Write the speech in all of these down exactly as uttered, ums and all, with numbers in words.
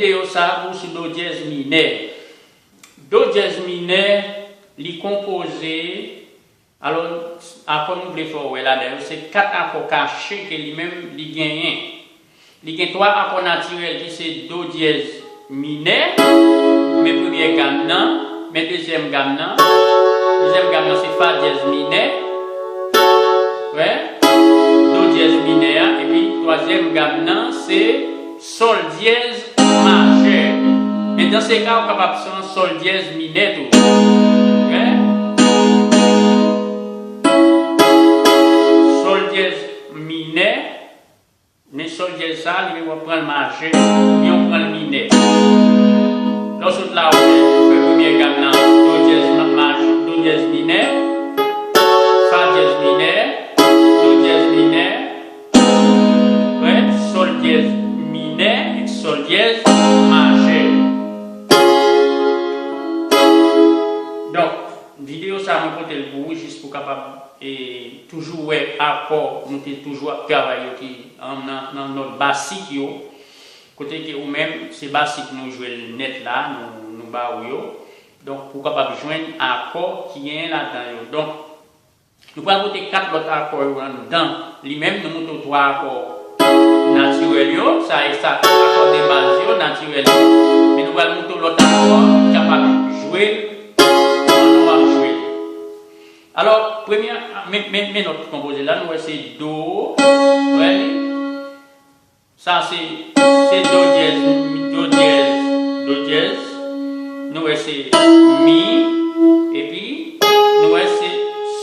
Videyo sa a pou sou do dyèz minè. Do dyèz minè, li konpoze, alò, akò nou vle fè w wè ladan yo, se kat akò kache ke li menm li genyen. Li gen twa akò natirèl ki se do dyèz minè, men premyè gam nan, men dezyèm gam nan, dezyèm gam nan se fa dyèz minè, wè, do dyèz minè a, epi twazyèm gam nan se sòl dyèz majè. Men dans ce cas, ou kapab se yon sòl dyèz minè tou. Wè? Sòl dyèz minè, men sòl dyèz sa, li menm w ap pran l majè, oubyen w pran l minè. Lè w sot la, ou fè, ou fè premyè gam nan, do dyèz ma-, maj-, do dyèz minè, fa dyèz minè, do dyèz minè, wè, sòl dyèz minè, sòl dyèz majè. Donk, videyo sa a, mwen pote l pou ou, jis pou w kapab, e, toujou wè akò, nou te toujou ap travay yo ki, an, nan, nan nòt basik yo, kote ke ou menm, se basik nou jwe l nèt la, nou, nou ba ou yo. Donk, pou w kapab jwenn akò ki genyen ladan yo. Donk, nou pral pote kat lòt akò yo anndan li menm. Nou montre w twa akò natirèl yo. Sa e sa, akò de baz yo, natirèl yo. Men nou pral montre w lòt akò ki kapab jwe l jan nou ap jwe l. Alò, premye, men, men, men nòt ki konpoze la, nou wè se do, wè li. Sa se, se do dyèz, do dyèz, do dyèz. Nou wè se mi, epi nou wè se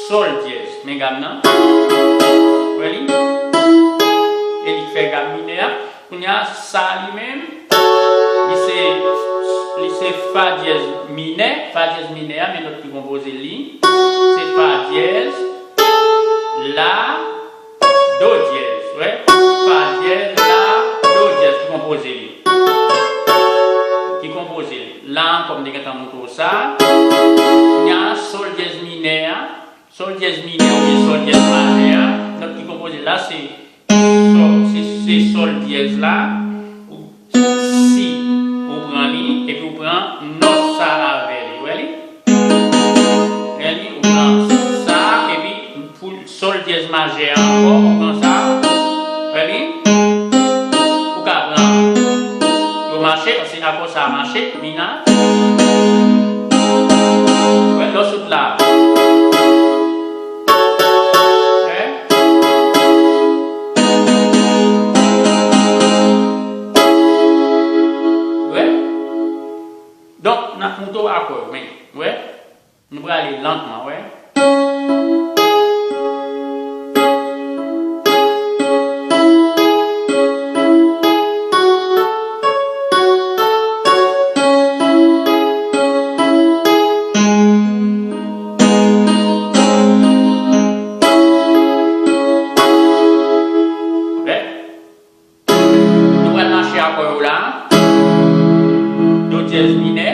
sòl dyèz. Men gam nan. Wè li? E li fè gam minè a. Kounye a, sa li menm, li se, li se fa dyèz minè. Fa dyèz minè a, men nòt ki konpoze li. Se fa dyèz, la, do dyèz, wè. Fa dyèz, la, do dyèz ki konpoze li. Ki konpoze li. La ankò, m te gentan montre w sa. Kounye a, sòl dyèz minè a. Sòl dyèz minè oubyen sòl dyèz majè a. Nòt ki konpoze la, se sòl, se, se sòl dyèz la. Ou Si ou pran li, epi ou pran nòt sa avè li, wè li? Wè li, ou pran sa, epi pou sòl dyèz majè ankò, ou pran sa, wè li? Ou ka pran, yo mache, paske akò sa a mache, mina. Wè, lè w sot la. Wè? Wè? Donk, n ap montre w akò yo, men, wè? Nou prale lantman, wè? Wè? Nou pral mache akò yo la. Do dyèz minè.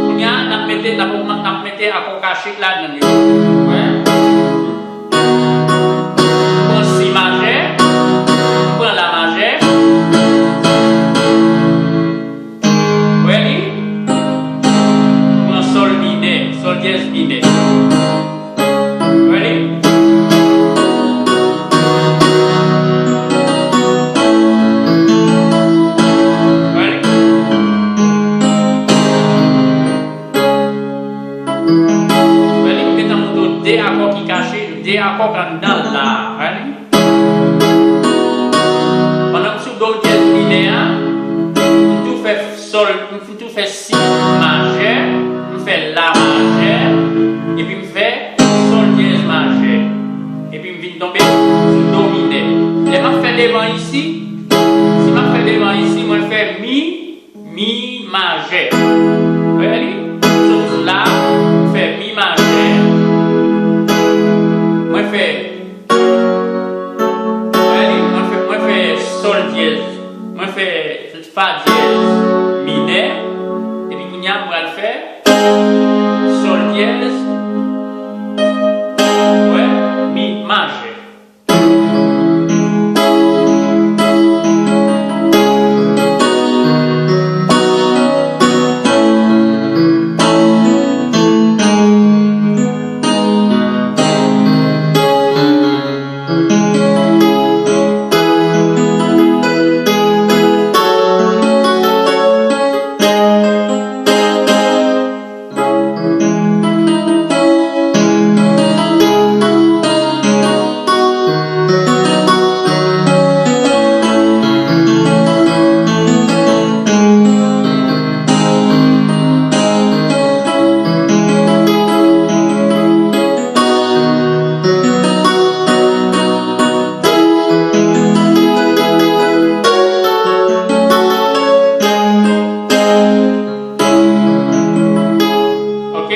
Kounye a, n ap mete, n ap ogman-, n ap mete akò kache ladan yo. Wè? M pran si majè, m pran la majè. Wè li? M pran sòl minè, sòl dyèz minè. Wè li? Wè li? Wè li, m gentan montre w de akò ki kache, de akò k anndan la. Wè li? Pandan m sou do dyèz minè a, m tou fè sòl, m tou fè si majè, m fè la majè, epi m fè sòl dyèz majè. Epi m vin tonbe sou do minè. Lè m ap fè devan isi, si m ap fè devan isi, mwen fè mi, mi majè. Wè li? Sot la, m fè mi majè. Mwen fè, wè li? Mwen fè, mwen fè sòl dyèz. Mwen fè fa dyèz minè. Epi Kounye a m pral fè sòl dyèz, wè, mi majè. Ok?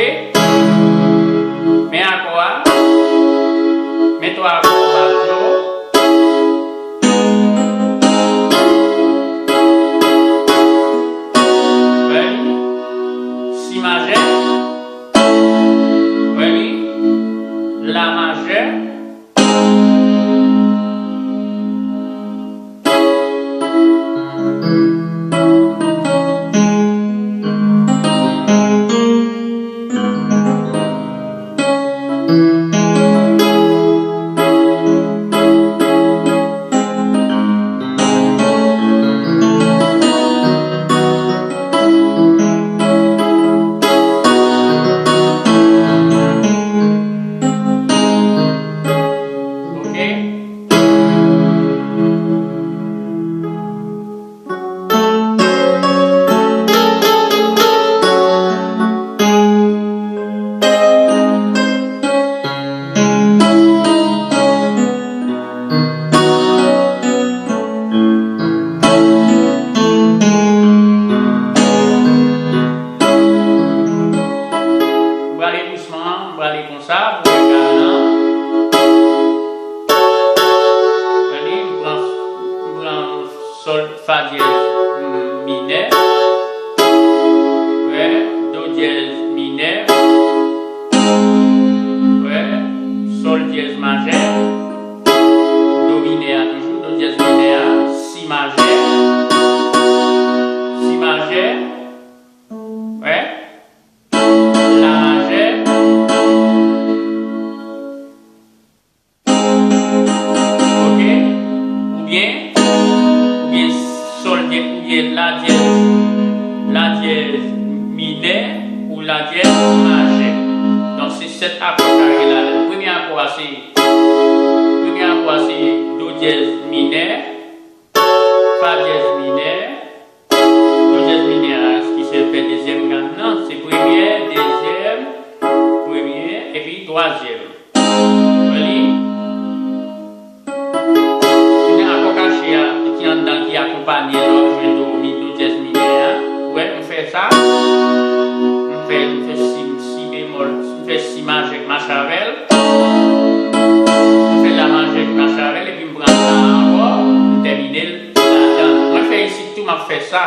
Men akò a. Men twa akò baz yo. Ready? Si majè. Ready? La majè. Ok. Prale dousman, prale konsa pou egal nan. Tande, m pran, m pran sòl, fa dyèz, m, minè. Wè, do dyèz minè. Wè, sòl dyèz majè. Do minè a toujou, do dyèz minè a, si majè. Si majè. Wè. La majè. Ok? Oubyen, oubyen sòl dyèz, oubyen la dyèz, la dyèz minè ou la dyèz majè. Donk, se sèt akò sa yo gen ladan l. Premye akò a se, premye akò a se do dyèz minè, fa dyèz minè, do dyèz minè a, ki se fè dezyèm gam nan, se premyè, dezyèm, premye, epi twazyèm. Wè li? Kounye a akò kache a, ki anndan, ki akonpanye lè w ap jwe do mi, do dyèz minè a. Ou wè, m fè sa, m fè, m fè si, si bemòl, m fè si majè k mache avè l, m fè la majè k mache avè l, epi m pran sa ankò, m tèmine l. Ladan. Mwen fè isit tou, m ap fè sa.